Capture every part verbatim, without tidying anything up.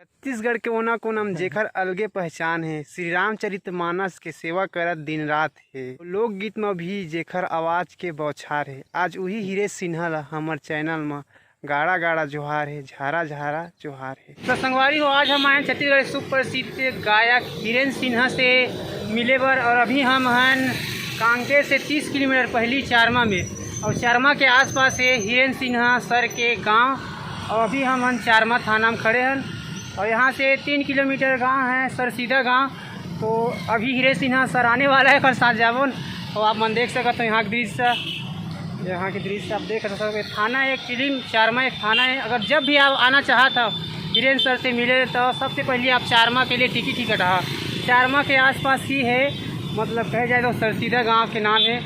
छत्तीसगढ़ के ओना कोना म जेखर अलगे पहचान हे, श्री रामचरित मानस के सेवा करत दिन रात हे। लोकगीत म भी जेखर आवाज के बौछार हे, आज उही हिरेन सिन्हा ला हमर चैनल म गाड़ा गाड़ा जोहार हे, झारा झारा जोहार हे। तो संगवारी हो, आज हम आए हैं छत्तीसगढ़ के सुप्रसिद्ध गायक हिरेन सिन्हा से मिले बर, और अभी हम हन कांकेर से तीस किलोमीटर पहली चारमा में, और चारमा के आसपास हे हिरेन सिन्हा सर के गांव। और अभी हम हन चारमा थाना में खड़े हन, और यहाँ से तीन किलोमीटर गांव है सरसीदा गांव। तो अभी हिरेन सिन्हा सर आने वाला है, ओकर साथ जाबोन। और आप मन देख सकत हो यहाँ के दृश्य, यहाँ के दृश्य आप देख सकते हो। थाना है एक्चुअली, चारमा एक थाना है। अगर जब भी आप आना चाहत हो हिरेन सर से मिले, तो सबसे पहले आप चारमा के लिए टिकट ही कटा। चारमा के आसपास ही है, मतलब कहे जाए तो सरसीदा गांव के नाम है।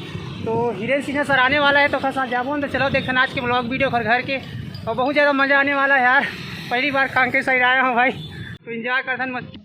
तो हिरेन सिन्हा सर आने वाला है, तो ओकर साथ जाबोन। तो चलो देखते हैं आज के ब्लॉग वीडियो घर घर के, और बहुत ज़्यादा मज़ा आने वाला है यार। पहली बार कांकेर साइड आया हूँ भाई, तो एंजॉय करथन मस्त।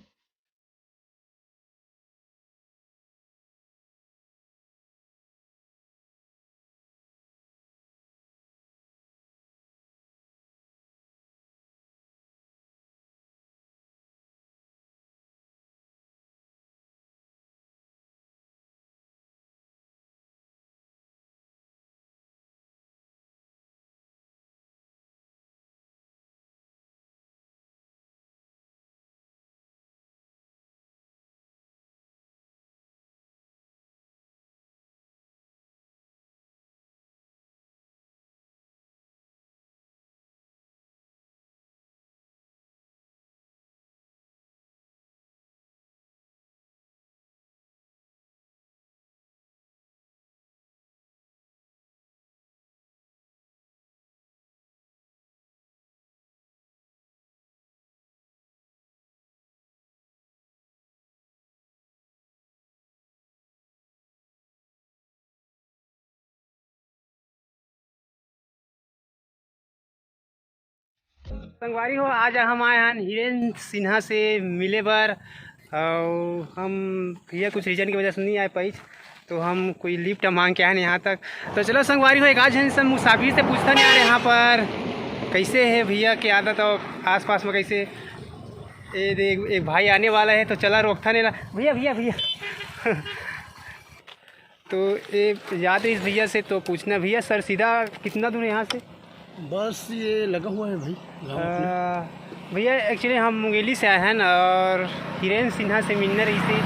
संगवारी हो, आज हम आए हन हिरेन सिन्हा से मिले बर, और हम भैया कुछ रीजन की वजह से नहीं आ पाई, तो हम कोई लिफ्ट मांग के आए हैं यहाँ तक। तो चलो संगवारी हो, एक आज हम सब मुसाफिर से पूछता नहीं यार, यहाँ पर कैसे है भैया की आदत और आसपास में कैसे। ये देख, एक भाई आने वाला है, तो चला रोकता नहीं ला। भैया, भैया, भैया। तो ये याद है इस भैया से, तो पूछना, भैया सर सीधा कितना दूर है यहाँ से? बस ये लगा हुआ है भाई, गाँव अपने। अ, भैया एक्चुअली हम मुंगेली से आए हैं ना, और हिरेन सिन्हा से मिलने रही थी,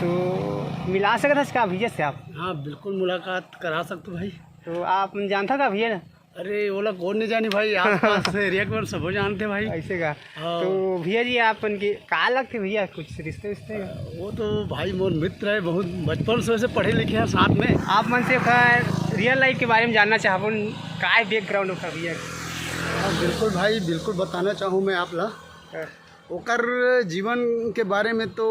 तो मिला सकता था इसका भैया से आप? हाँ, बिल्कुल मुलाकात करा सकते हो भाई। तो आप जानता का भैया? अरे, ओला कौन नहीं जानी भाई, आसपास एरिया के मन सबो जानते भाई। ऐसे का? हाँ। तो भैया जी, आप उनके का लगते भैया, कुछ रिश्ते विश्ते? वो तो भाई मोर मित्र है, बहुत बचपन से वैसे पढ़े लिखे हैं साथ में। आप मन से ओकर रियल लाइफ के बारे में जानना चाहबो, का बैकग्राउंड ओकर भैया? हाँ, बिल्कुल भाई, बिल्कुल बताना चाहूँ मैं आप ला। हाँ। ओकर जीवन के बारे में तो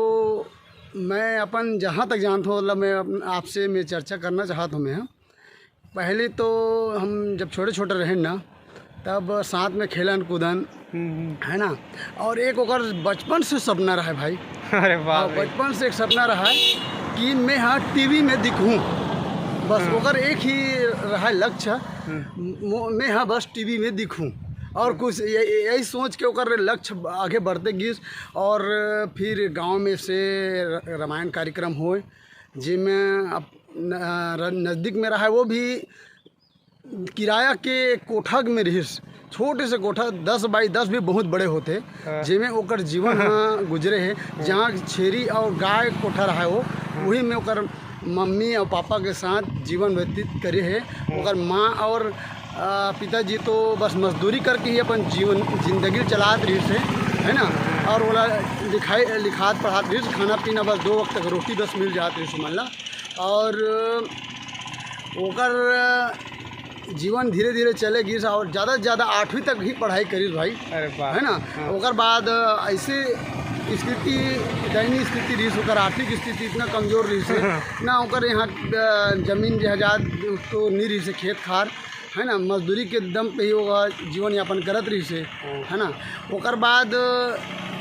मैं अपन जहाँ तक जानता हूँ, मतलब मैं अपन, आपसे मैं चर्चा करना चाहता हूँ मैं। पहले तो हम जब छोटे छोटे रहेन ना, तब साथ में खेलन कूदन, हम्म, हम्म। है ना। और एक ओकर बचपन से सपना रहा है भाई। अरे वाह हाँ, भाई। बचपन से एक सपना रहा है कि मैं हाँ टीवी में दिखूं, बस हाँ। ओकर एक ही रहा है लक्ष्य, हम्म। मो- मैं हाँ बस टीवी में दिखूं। और कुछ ये- ये- यही सोच के ओकर लक्ष्य आगे बढ़ते गिस। और फिर गांव में से र- रामायण कार्यक्रम होए, जेमे अब न-, र-, नजदीक में रहा है, वो भी किराया के कोठा में रहिस, छोटे से कोठा, दस बाई दस भी बहुत बड़े होते, हाँ। जेमे ओकर जीवन ह गुजरे है, जहाँ छेरी और गाय कोठा रहा है वो, हाँ। वही में ओकर मम्मी और पापा के साथ जीवन व्यतीत करे है। हाँ। ओकर माँ और, आ, पिताजी तो बस मजदूरी करके ही अपन जीवन, जिंदगी चलात रहिस है, है ना। और ओला लिखाई, लिखात पढ़ात रहिस, खाना पीना बस दो वक्त तक रोटी बस मिल जात रहिस मन ला। और ओकर जीवन धीरे धीरे चले गिस और ज़्यादा से ज़्यादा आठवीं तक ही पढ़ाई करिस भाई, अरे वाह। है ना। हाँ। ओकर बाद ऐसे स्थिति, दयनीय स्थिति रहिस, ओकर आर्थिक स्थिति इतना कमजोर रहिस है ना, ओकर यहाँ अ, जमीन जायदाद तो नहीं रहिस है, खेत खार, है ना, मजदूरी के दम पे ही ओकर जीवन यापन करत रहिस है, हाँ। है ना। ओकर बाद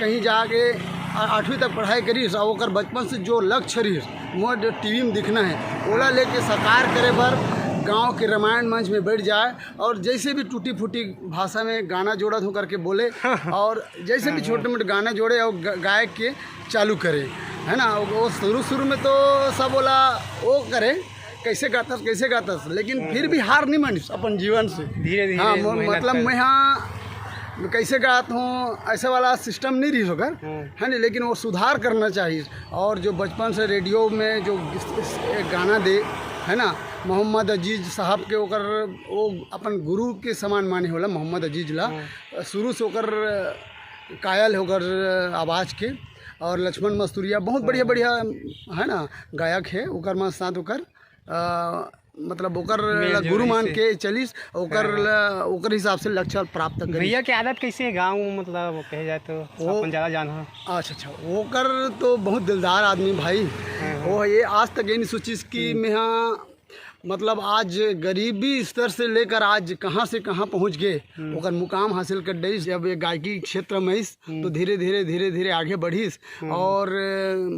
कहीं जाके आ-, आठवीं तक पढ़ाई करिस और ओकर बचपन से जो लक्ष्य रहिस, मोर जो टीवी में दिखना है, ओला लेके साकार करे बर गांव के रामायण मंच में बैठ जाए और जैसे भी टूटी फूटी भाषा में गाना जोड़त हूँ करके बोले और जैसे भी छोटे मोटे गाना जोड़े और ग- गाए के चालू करे, है ना। वो शुरू शुरू में तो सब बोला वो करे, कैसे गातस, कैसे गातस, लेकिन फिर भी हार नहीं मानिस अपन जीवन से। धीरे धीरे हाँ, मो- मेहनत मतलब कर। मैं हाँ कैसे गात हूँ, ऐसे वाला सिस्टम नहीं रही होकर, हाँ। है ना, लेकिन वो सुधार करना चाहिए। और जो बचपन से रेडियो में जो इस- इस- एक गाना दे, है ना, मोहम्मद अजीज साहब के, ओकर वो अपन गुरु के समान माने होला मोहम्मद अजीज ला। हाँ। शुरू से ओकर कायल होकर आवाज़ के, और लक्ष्मण मस्तुरिया बहुत बढ़िया बढ़िया, है ना, गायक है, ओकर मा साथ ओकर अ, मतलब ओकर मेल ला जोड़ी गुरु मान से। के चलिस, ओकर हाँ। ला, ओकर हिसाब से लक्ष्य प्राप्त करिस। भैया के आदत कैसे है गाँव में, मतलब कहे जाए तो वो अपन ज़्यादा जान हो। अच्छा अच्छा, ओकर तो बहुत दिलदार आदमी भाई। हाँ, हाँ। वो ये आज तक ये नहीं सोचिस कि मैं हाँ मतलब आज गरीबी स्तर से लेकर आज कहाँ से कहाँ पहुँच गए, ओकर मुकाम हासिल कर डरिस। जब ये गायकी क्षेत्र में इस तो धीरे धीरे धीरे धीरे आगे बढ़िस और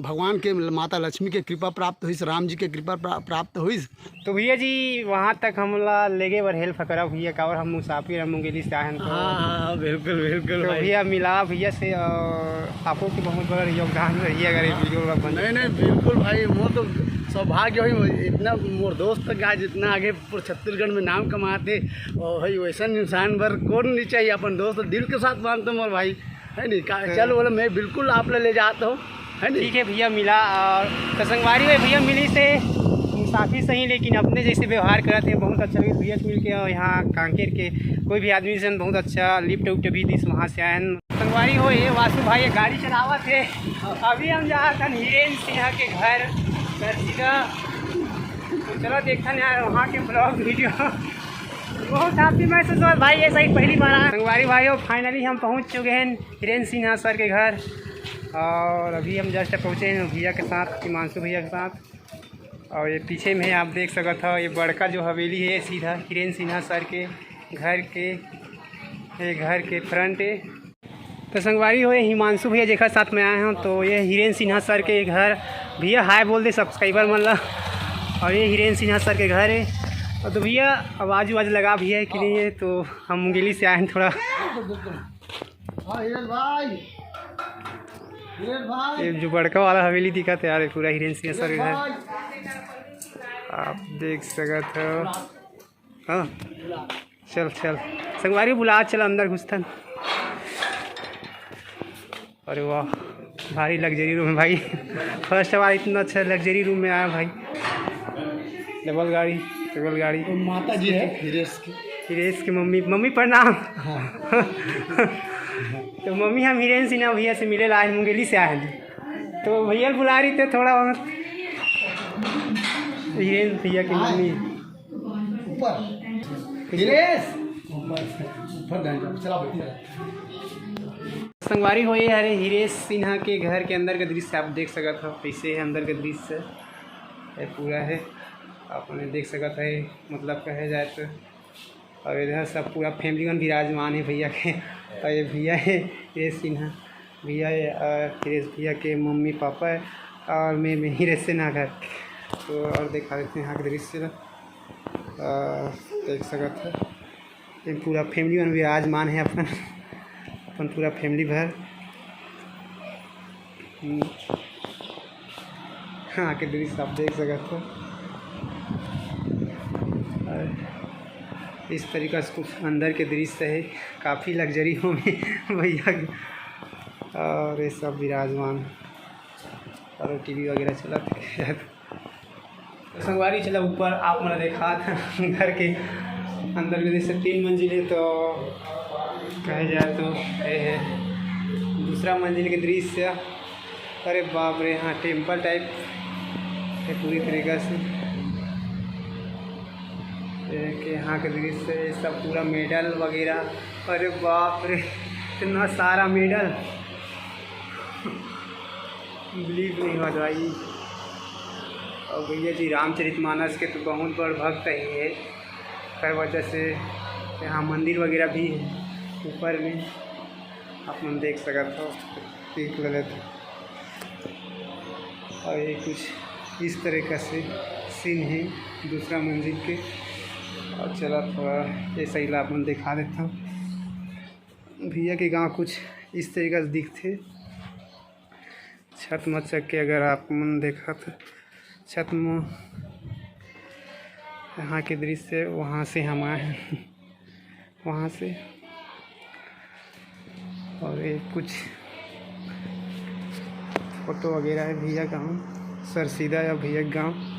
भगवान के, माता लक्ष्मी के कृपा प्राप्त हुई, राम जी के कृपा प्रा-, प्राप्त हुई। तो भैया जी, वहाँ तक हमला लेगे बर हेल्प करा भैया, काबर हम मुसाफिर, हम मुंगेली से आए हैं तो हाँ हाँ, बिल्कुल बिल्कुल तो भाई। भैया मिला भैया से, और आपको की बहुत बड़ा योगदान रही है अगर ये वीडियो बन नहीं नहीं, बिल्कुल भाई, वो तो सौभाग्य हुई। इतना मोर दोस्त तक आज इतना आगे पूरे छत्तीसगढ़ में नाम कमाते, और भाई वैसा इंसान बर कौन नहीं चाहिए। अपन दोस्त दिल के साथ मानते मोर भाई, है नहीं का? चल बोले, मैं बिल्कुल आप ले, ले जाता हूँ, है नहीं? ठीक है भैया, मिला और तो संगवारी में भैया मिली से मुसाफिर सही, लेकिन अपने जैसे व्यवहार करत हे, बहुत अच्छा लगे भैया से मिल के। और यहाँ कांकेर के कोई भी आदमी से बहुत अच्छा लिफ्ट उफ्ट भी दिस, वहाँ से आए हैं। संगवारी हो, ये वासु भाई ये गाड़ी चलावत है। अभी हम जा रहे थे हीरेन सिन्हा के घर, घर सीधा। तो चलो देखते हैं यार वहाँ के ब्लॉग वीडियो। बहुत हैप्पी महसूस हुआ भाई, ये सही पहली बार आया। संगवारी भाई हो, फाइनली हम पहुँच चुके हैं हीरेन सिन्हा सर के घर। और अभी हम जस्ट पहुँचे हैं भैया के साथ, हिमांशु भैया के साथ। और ये पीछे में आप देख सकत हो, ये बड़का जो हवेली है सीधा हीरेन सिन्हा सर के घर के, ये घर के फ्रंट है। तो संगवारी हो, ये हिमांशु भैया जेकर साथ में आए हैं, तो ये हीरेन सिन्हा सर के घर। भैया हाय बोल दे सब्सक्राइबर मन ला। और ये हीरेन सिन्हा सर के घर है। और तो भैया आवाज़ उवाज लगा भैया कि नहीं है, तो हम मुंगेली से आए हैं थोड़ा। हाँ, हिरेन भाई, हिरेन भाई। ये जो बड़का वाला हवेली दिखत हे यार, ये पूरा हीरेन सिंह सर के घर। भाई। आप देख सकत हो। हाँ, चल चल संगवारी बुला, चल अंदर घुसथन। अरे वाह, भारी लग्जरी रूम है भाई। फर्स्ट बार इतना अच्छा लग्जरी रूम में आया भाई। डबल गाड़ी, ट्रिपल गाड़ी। वो माता जी है हिरेश की। हिरेश की मम्मी, मम्मी प्रणाम। हाँ। तो मम्मी हम हीरेन सिन्हा भैया से मिले ला आए, मुंगेली से आए हैं। तो भैया बुला रही थे थोड़ा बहुत। हीरेन भैया की मम्मी। ऊपर। हिरेश। ऊपर, ऊपर जाएंगे। चला भैया। संगवारी हो, ये हरे हीरेश सिन्हा के घर के अंदर का दृश्य आप देख सकत हो, कैसे है अंदर का दृश्य। ये पूरा है, आपने देख सकत है, मतलब कहे जाए तो। और इधर सब पूरा फैमिली मन विराजमान है भैया के। और ये भैया है, ये सिन्हा भैया है, और फिर इस भैया के मम्मी पापा है, और मैं, मैं हीरेश सिन्हा घर। तो और दिखा देते हैं यहाँ के दृश्य। अ, देख सकत है, ये पूरा फैमिली मन विराजमान है अपन, अपन पूरा फैमिली भर। हम्म। हाँ, के दृश्य आप देख सकत हो। और इस तरीका से कुछ अंदर के दृश्य है, काफ़ी लग्जरी होम है भैया के। और ये सब विराजमान और टीवी वगैरह चलत है। तो संगवारी चला ऊपर आप मन देखा था घर के अंदर के दृश्य, तीन मंजिल है, तो कहे जाए तो ये है दूसरा मंजिल के दृश्य। अरे बाप रे, हाँ टेम्पल टाइप है पूरी तरीका से। ये कि यहाँ के दृश्य, ये सब पूरा मेडल वगैरह। अरे बाप रे, इतना सारा मेडल। बिलीव नहीं होत भाई। और भैया जी रामचरितमानस के तो बहुत बड़ भक्त ही है, कर वजह से यहाँ मंदिर वगैरह भी है ऊपर में, आप मन देख सकत हो, देख लेते। और ये कुछ इस तरह का से सीन है दूसरा मंजिल के। और चला, थोड़ा ये सही ला अपन दिखा देता हूँ। भैया के गांव कुछ इस तरीका से दिखथे। छत म चघ के अगर आप मन देखत, छत म यहाँ के दृश्य, वहाँ से हम आए हैं, वहाँ से। और ये कुछ फोटो वगैरह है भैया गांव, सरसीदा या भैया गांव।